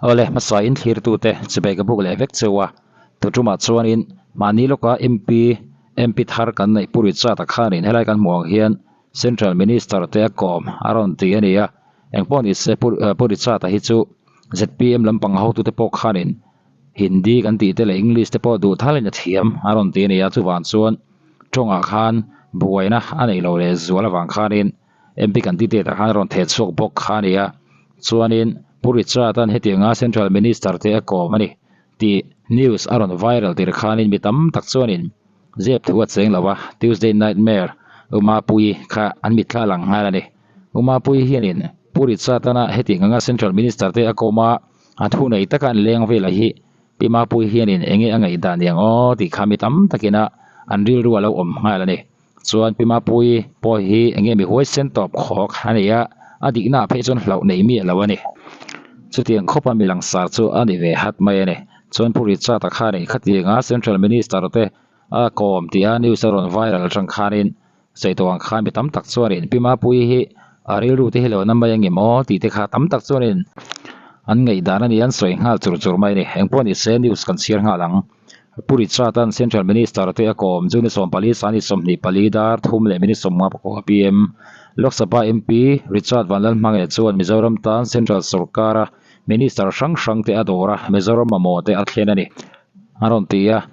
Awle, hmasa in thlirtute chibai ka buk leh vek cheu a, tuṭumah chuanin mahni lawka MP MP thar kan neih Pu Richard-a khanin helai kan hmuh ang hian Central Minister te a kawm a rawn ti a ni a, engpawh ni se Pu Pu Richard-a hi chu zpm lampang hotute pawh khanin Hindi kan tih te leh English te pawh duh thalin a thiam a rawn ti a ni a, chuvang chuan tawngah khan buaina a neih loh leh zual avang khanin MP kan tih te ah khan a rawn theh chhuak bawk kha a ni a, chuanin Pu Richard-a'n hetianga Central Minister te a kawm a ni tih news a rawn viral tir khanin mi tam tak chuanin zep thu a cheng lo a, Tuesday Nightmare Umapuii kha an mitthla lang nghal a ni. Umapuii hianin Pu Richard-ana hetiang anga Central Minister te a kawm a, a thu nei taka an leng velah hi Pi Mapuii hianin enge a ngaihdan niang aw tih kha mi tam takina an rilru a lo awm nghal a ni. Chuan Pi Mapuii pawh hi enge mi huaisen tawp khawk a ni a, a dikna ah phei chuan hlauh nei miah lo a ni. Chutiang khawpa mi langsar chu a ni ve hat mai a ni. Chuan Pu Richard-a khan ih khatianga Central Minister te a kawm tih a news a rawn viral atang khanin sawi tawh ang khan mi tam tak chuanin Pi Mapuii hi a rilru te hi lo na mai angem aw tih te kha tam tak chuanin an ngaihdan a ni an sawi nghal chur chur mai a ni. Engpawh ni se news kan chhiar nghal ang. Pu Richard-a'n Central Minister te a kawm chu ni 14 sani 24 dar thum leh minute 50 pakua pm. Lok Sabha MP Richard Vanlalhmangeh chuan Mizoram tan Central sorkara Minister hrang hrang te a dawr a, Mizoram mamawh te a thlen a ni a rawn ti a.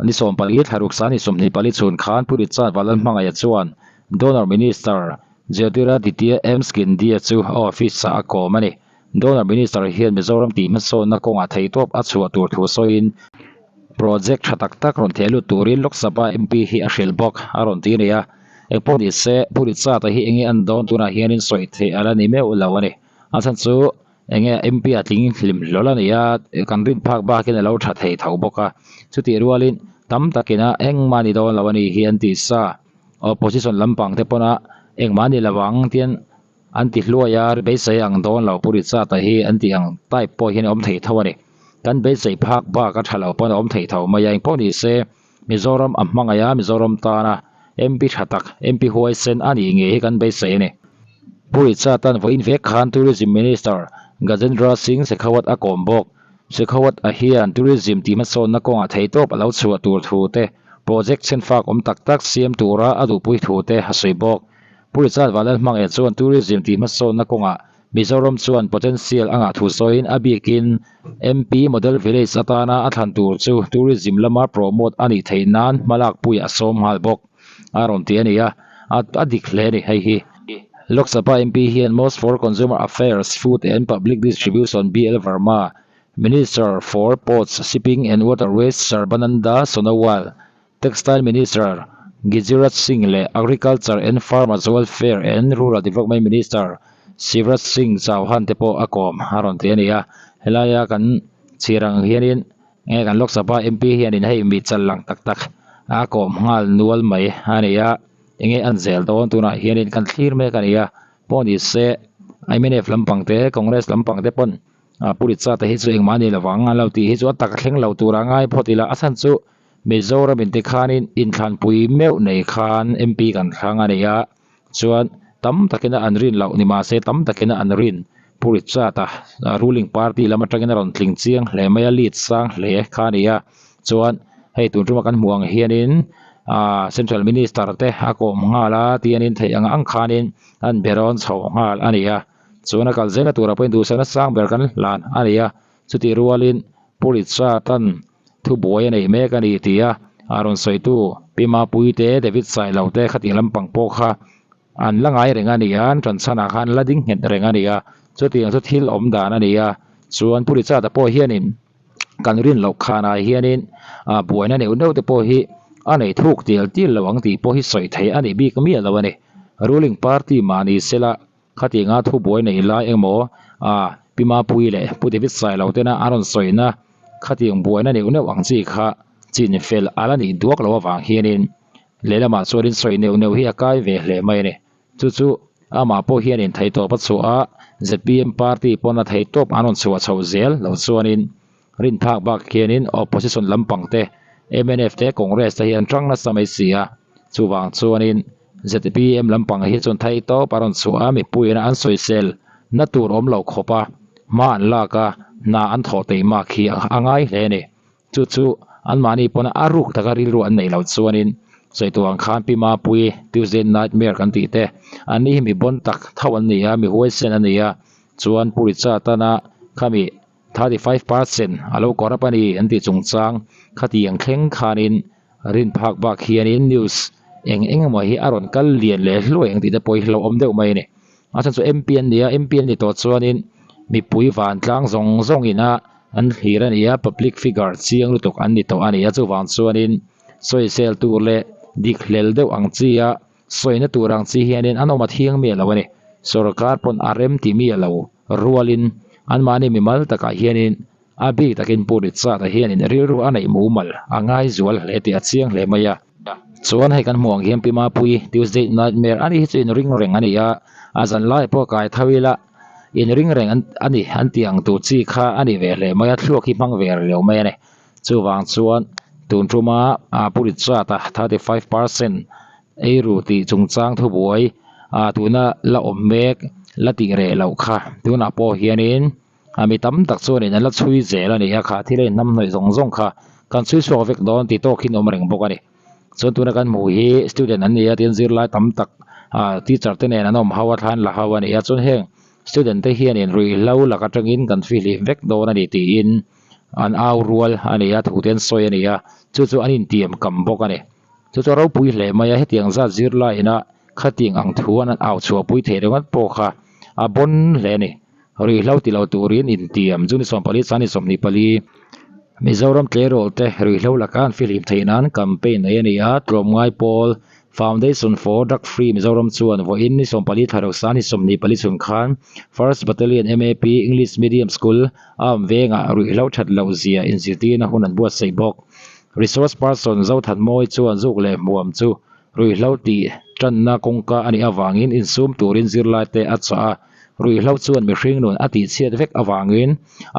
Ni 14 thlaruk sani 24 chhun khan Pu Richard Vanlalhmangeh chuan Donor Minister Jyotiraditya M Scindia chu a office-ah a kawm a ni. Donor Minister hian Mizoram tih hmasawnna kawngah theihtawp a chhuah tur thu sawiin project tha tak tak rawn theh lut turin Lok Sabha MP hi a hrilh bawk a rawn ti a ni a. Engpawh ni se, Pu Richard-a hi enge an dawn tunah hianin sawi theih a la ni meuh lo a ni. A chhan chu enge MP a tling hlim hlawl a ni a, kan rin phak bakin a lo tha thei tho bawk a. Chutih rualin tam takina engmah ni dawn lo a ni hi an ti sa. Opposition lampang te pawna engmah ni lo ang tian An ti hluai a, beisei ang dawn lo Pu Richard-a hi an tih ang type pawh hian a awm thei tho a ni. Kan beisei phak bak a tha lo pawn a awm thei tho mai a, engpawh ni se Mizoram a hmangaih a, Mizoram tana MP tha tak, MP huaisen a nih ngei hi kan beisei a ni. Pu Richard-a'n vawiin vek khan Tourism Minister Gajendra Singh Shekhawat a kawm bawk. Shekhawat-a hian tourism tih hmasawnna kawngah theihtawp a lo chhuah tur thu te, project chhenfak awm tak tak siam tura a duhpui thu te a sawi bawk. Pu Richard Vanlalhmangeh chuan tourism tih hmasawnna kawngah Mizoram chuan potential a ngah thu sawiin a bikin MP Model Village atana a thlan tur chu tourism lama promote a nih theih nan hmalakpui a sawm nghal bawk a rawn ti a ni a, a dik hle a ni hei hi. Lok Sabha MP hian Most for Consumer Affairs, Food and Public Distribution BL Verma, Minister for Ports, Shipping and Waterways Sarbananda Sonowal, Textile Minister Gijiraj Singh leh Agriculture and Farmers Welfare and Rural Development Minister Shivraj Singh Chauhan te pawh a kawm a rawn ti a ni a. Helaia kan chhir ang hianin nge kan Lok Sabha MP hianin hei mi chal lang tak tak a kawm nghal nual mai a ni a. Enge an zel dawn tunah hianin kan thlir mek a ni a. Pawh ni se mnf lampang te Congress lampang te pawn Pu Richard te hi chu engmah a ni lovang an lo tih hi chu a tak thleng lo tura ngai phawt ila a chhan chu Mizoram in tikhanin inthlanpui meuh nei khan MP kan thlang a ni a, chuan tam takina an rin loh ni mahse tam takina an rin Pu Richard-a ruling party lam atangin a rawn tling chiang hle mai a, lead sang hle kha a ni a, chuan hei tun tuma kan hmuh ang hianin aah central minister te a kawm nghal a tianin theih ang ang khanin an be rawn chho nghal a ni a, chuan a kal zela turah pawhin duhsakna sang ber kan hlan a ni a, chutih rualin Pu Richard-a'n Thubuai a nei mek a ni ti a, a rawn sawitu Pi Mapuii te, David Sailo te khatiang lampang pawh kha an la ngai reng a ni a, an ṭanchhanah khan an la ding nghet reng a ni a, chutiang chu thil awm dan a ni a. Chuan Pu Richard-a pawh hianin kan rin loh khanah hianin buaina neuh neuh te pawh hi a nei thuk tial tial lo ang tih pawh hi sawi theih a nih bik miah lo a ni. Ruling party mahni sela Khatianga thubuai nei lai engmaw a Pi Mapuii leh Pu David Sailo tena an rawn sawina khatiang buaina neuh neuh ang chi kha chin fel a la nih duak loh avang hianin lehlamah chuanin sawi neuh neuh hi a kai ve hle mai a ni. Chu chu amah pawh hianin theihtawp a chhuah a, zpm party pawn a theihtawp an rawn chhuah chhoh zel loh chuanin rinphak bak hianin opposition lampang te mnf te Congress te hi an tang nasa mai si a, chuvang chuanin zpm lampang hi chuan theihtawp a rawn chhuah a, mipuiin an sawisel na tur awm lo khawp a, hma an lak a, hna an thawh teih mak hi a ngai hle a ni. Chu chu anmahni pawna a ruk taka rilru an neih loh chuanin sawi tur ang khan Pi Mapuii Tuesday Nightmare kan tih te an ni hi mi bawn tak tho an ni a, mi huaisen an ni a, chuan Pu Richard tana khami 35 percent a lo corrupt a ni an tih chungchang khatiang thleng khanin rin phak bak hianin news eng eng emaw hi a rawn kal lian leh hluai ang tih te pawh hi hlauhawm deuh mai a ni. A chhan chu MP an ni a, MP an ni tawh chuanin mipui vantlang zawng zawngin a an thlir a ni a, public figure chiang lutuk an ni tawh a ni a, chuvang chuanin sawisel tur leh dik hlel deuh ang chi a sawina tur ang chi hianin an awm a thiang miah lo a ni. Sorkar pawn a rem ti miah lo rualin anmahni mimal takah hianin a bik takin Pu Richard-a hianin rilru a neih mumal a ngai zual hle tih a chiang hle mai a. Chuan hei kan hmuh ang hian Pi Mapuii Tuesday Nightmare a ni hi chu inring reng a ni a, a zan lai pawh kai tho ila inring reng a ni an tih ang tur chi kha a ni ve hle mai a, thluak hi hmang ve rih lo mai a ni. Chuvang chuan tun tuma Pu Richard-a 35 percent eiru tih chungchang thubuai tuna la awm mek la tih reh loh kha tunah pawh hianin A mi tam tak chuanin an la chhui zel a ni a, kha thil a inhnamhnawih zawng zawng kha kan chhui chhuak vek dawn tih tawk hian awm reng bawk a ni. Chuan tuna kan hmuh hi student an ni a, tin zirlai tam tak ah teacher te nen an awm ho a, thla an la ho a ni a, chuan heng student te hianin ruihhlo lak atangin kan fihlim vek dawn a ni tiin an au rual a ni a, thu te an sawi a ni a, chu chu an intiam kam bawk a ni. Chu chu a ropui hle mai a, hetiang zat zirlaiin a khatiang ang thu an au chhuahpui theih ringawt pawh kha a bawn hle a ni. Ruihhlo ti lo turin intiam chu ni 14 chang ni 24 Mizoram tleirawl te ruihhlo laka an fihlim theih nan campaign nei a ni a, tlawmngai pawl Foundation for Drug Free Mizoram chuan vawiin ni 14 thla ruk sang ni 24 chhun khan First Battalion MAP English Medium School a awm vengah ruihhlo that loh zia inzirtirna hun an buatsaih bawk. Resource person Zothanmawi chuan zuk leh hmuam chu ruihhlo tih tanna kawngka a nih avangin insum turin zirlai te a chah a. Ruihhlo chuan mihring nun a tihchhiat vek avangin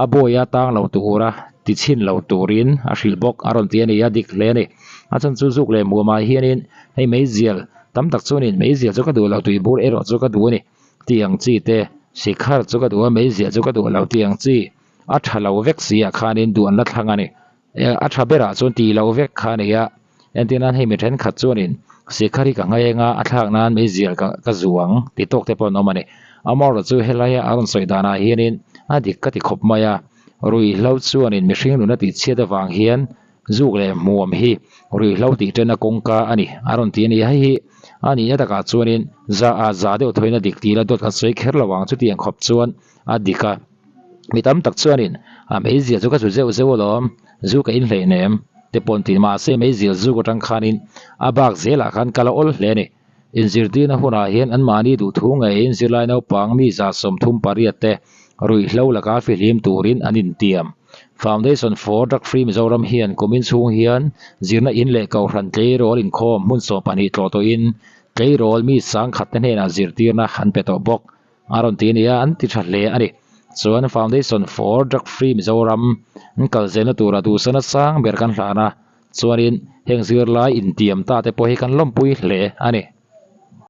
a bawi a tang lo tura tichhin lo turin a hrilh bawk a rawn ti a ni a, dik hle a ni. A chhan chu zuk leh muamah hianin hei meizial tam tak chuanin meizial chu ka duh lo tuibur erawh chu ka duh a ni tih ang chi te, sikhar chu ka duh a meizial chu ka duh lo tih ang chi a tha lo vek si ah khanin duh an la thlang a ni. A tha berah chuan tih loh vek kha a ni a, entir nan hei mi thenkhat chuanin sikhar hi ka ngaih anga a thlak nan meizial ka ka zu ang ti tawk te pawh an awm a ni. Amaherawhchu chu helaia a rawn sawi danah hianin a dik ka ti khawp mai a, ruihhlo chuanin mihring nuna tihchhiat avang hian zuk leh hmuam hi ruihhlo tih tena kawngka a ni a rawn ti a ni. Hei hi a nihna takah chuanin za a za deuh thawiin a dik tih la dawt kan sawi kher lo ang chutiang khawp chuan a dik a. Mi tam tak chuanin a meizial chu ka zu zeuh zeuh alawm, zu ka inhleih nem te pawh an ti. Mahse meizial zuk atang khanin a bak zelah khan kal a awl hle a ni. Inzirtirna hunah hian anmahni duhthu ngeiin zirlai naupang mi 38 te ruihhlo laka fihlim turin an intiam. Foundation for Drug Free Mizoram hian kumin chhung hian zirna in leh kohhran tleirawl inkhawm hmun 12 tlawh tawhin tleirawl mi 10,000 te hnenah zirtirna an pe tawh bawk. A rawn ti a ni a, an ti tha hle a ni. Chuan Foundation for Drug Free Mizoram an kal zelna tura duhsana sang ber kan hlan a, chuanin heng zirlai intiam ta te pawh hi kan lawmpui hle a ni.